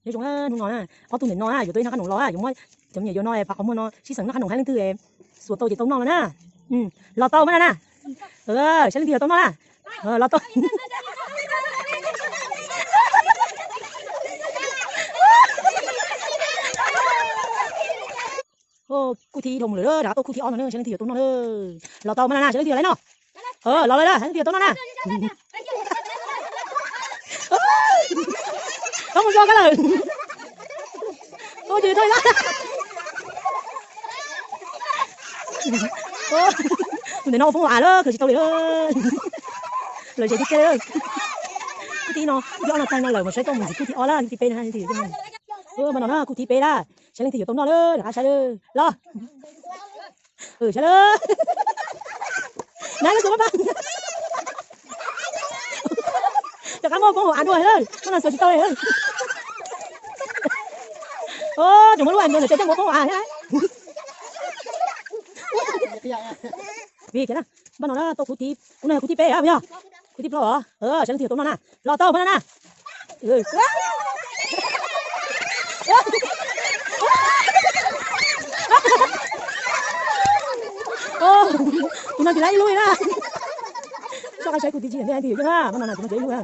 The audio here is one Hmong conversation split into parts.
Nyob zoo na, hnub no na, ob tug niam no na yuav tuaj ib noj qab noom los, yuav muab cov me nyuam yaus no pab qhov muag no sib xeem noj qab noom hab leej twg xuas tau ces tau noj no na. Los tau mas na na. Saib leej twg yuav tau noj na. Los tau. Kuj thib ib dhau mus lawm, rov qab tuaj kuj thib ob no na, saib leej twg yuav tau noj na. Los tau mas na na, saib leej twg yuav tau noj na. Los lawm, saib leej twg yuav tau noj na. Tau mus zog kab lawm. Tau ces tau lawm. Tus ntawm no ua poob ua av lawm, khaws tsis tau li. Lawv zes tiag tiag li. Kuj thib no, kuj thib ob no tag no lawm, mas saib tau mus ntxiv kuj thib ob lawm, thib peb na, saib leej twg yuav tau noj. Mas no na kuj thib peb lawm, saib leej twg yuav tau noj lawm, rov qab saib lawm. Los. Saib lawm. Nab, koj xuas pab pab. Cov qab muag poob hauv av dua lawm, koj no xuas tsis tau li. Tseem muaj lub av ntawd ntawm cov caj muag poob hauv av thiab. Vim kiag na, npaj no na tau kuv thib, kuv no yog kuv thib peb yog, kuv thib plaub os, saib leej twg yuav tau noj na. Los tau npaj no na. Tus no tsis laib ib lub li na. Soj qab saib kuv thib tsib ntej leej twg yuav na, npaj no na tus no tsis laib ib lub na.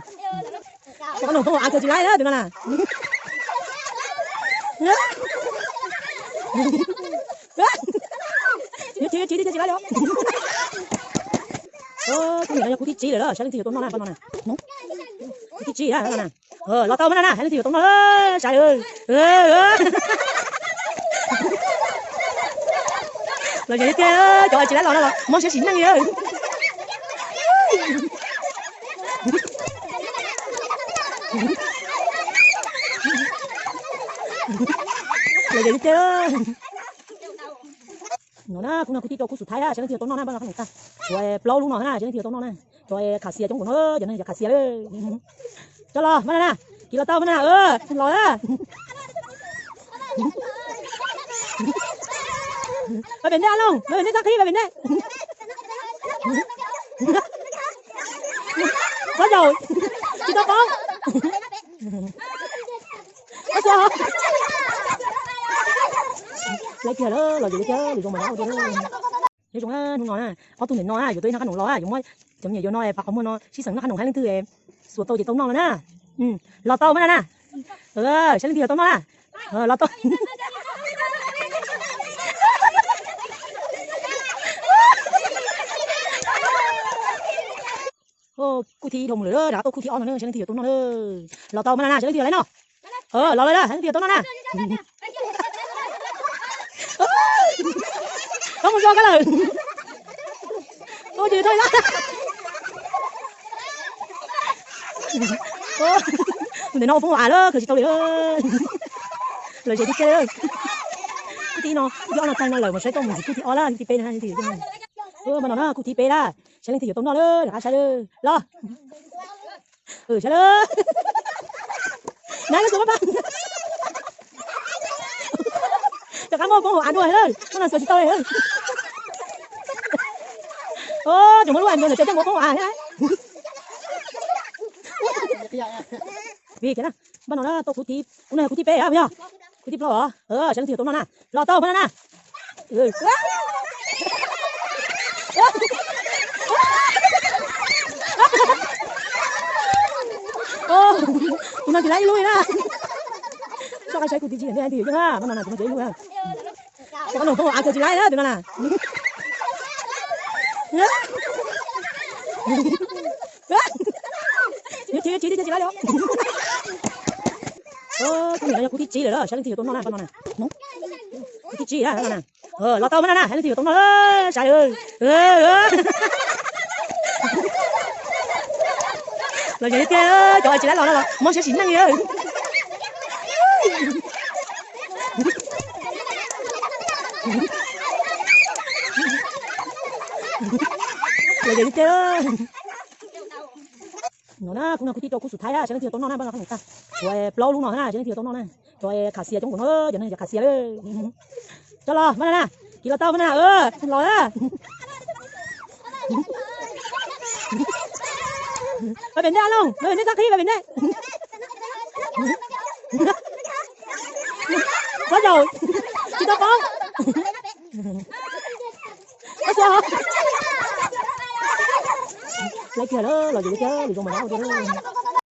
Soj qab noom poob hauv av khaws tsis laib na tus no na. Yuav chim yuav chim thiaj tsis laib li. Kuv niam no yog kuv thib tsib lawm, saib leej twg yuav tau noj na, npaj no na. Kuv thib tsib na, npaj no na. Los tau npaj no na, saib leej twg yuav tau noj, saib. Los zes tiag, cov tsis laib los no los mob siab sim neej li. Los zes tiag. No na, kuv no kuv thib rau kuv xub thaib na, saib leej twg yuav tau noj na, npaj no qab noom tag. Tshuav plaub lub no na, saib leej twg yuav tau noj na. Cov khav xias coob nkaus no, cov no yog khav xias lawm. Coj los, npaj no na, kis los tau npaj no na, los na. Pab pem ntej a looj, pab pem ntej txhob qhib, pab pem ntej. Pob zaum, tsis tau pob. Laib kiag lawm, los zes tiag, lwm zaus mas nab ua dua. Nyob zoo na, hnub no na, ob tug niam no na yuav tuaj ib noj qab noom los, yuav muab cov me nyuam yaus no pab qhov muag no sib xeem noj qab noom hab leej twg xuas tau ces tau noj no na. Los tau npaj no na. Saib leej twg yuav tau noj na. Los tau. Kuj thib ib dhau mus lawm, rov qab tuaj kuj thib ob no na, saib leej twg yuav tau noj na, saib leej twg yuav laib noj. Los lawm, saib leej twg yuav tau noj na. Tau mus zog kab lawm. Tus ntawm no ua poob hauv av lawm, khaws tsis tau li. Los zes tiag tiag li. Kuj thib no, kuj thib ob no tag no lawm, mas saib tau mus ntxiv kuj thib ob lawm, thib peb na, saib leej twg yuav tau noj. Mas no na kuj thib peb lawm, saib leej twg yuav tau noj lawm, rov qab saib lawm. Los. Saib lawm. Nab, koj xuas pab pab. Cov qab muag poob hauv av dua lawm, koj no xuas tsis tau li. Tseem muaj lub av ntawd ntawm cov caj muag poob hauv av thiab. Vim kiag na, npaj no na tau kuv thib, kuv no yog kuv thib peb yog, kuv thib plaub os, saib leej twg yuav tau noj na. Los tau npaj no na. Tus no tsis laib ib lub li na. Soj qab saib kuv thib tsib ntej leej twg yuav na, npaj no na tus no tsis laib ib lub na. Soj qab noom poob hauv av khaws tsis laib na tus no na. Yuav chim yuav chim thiaj tsis laib li. Kuv niam no yog kuv thib tsib lawm, saib leej twg yuav tau noj na, npaj no na. Kuv thib tsib na, npaj no na. Los tau npaj no na, saib leej twg yuav tau noj, saib. Los zes tiag, cov tsis laib los no los mob siab sim neej li. Los zes tiag. No na, kuv no kuv thib rau kuv xub thaib na, saib leej twg yuav tau noj na, npaj no qab noom tag. Tshuav plaub lub no na, saib leej twg yuav tau noj na. Cov khav xias coob nkaus no, cov no yog khav xias lawm. Coj los npaj no na, kis los tau npaj no na, los na. Pab pem ntej a looj, pab pem ntej txhob qhib, pab pem ntej. Tau, tsis tau poob. Lawv kiag lawm, los yus thiab lwm zoo mas dab ua tiag lawm.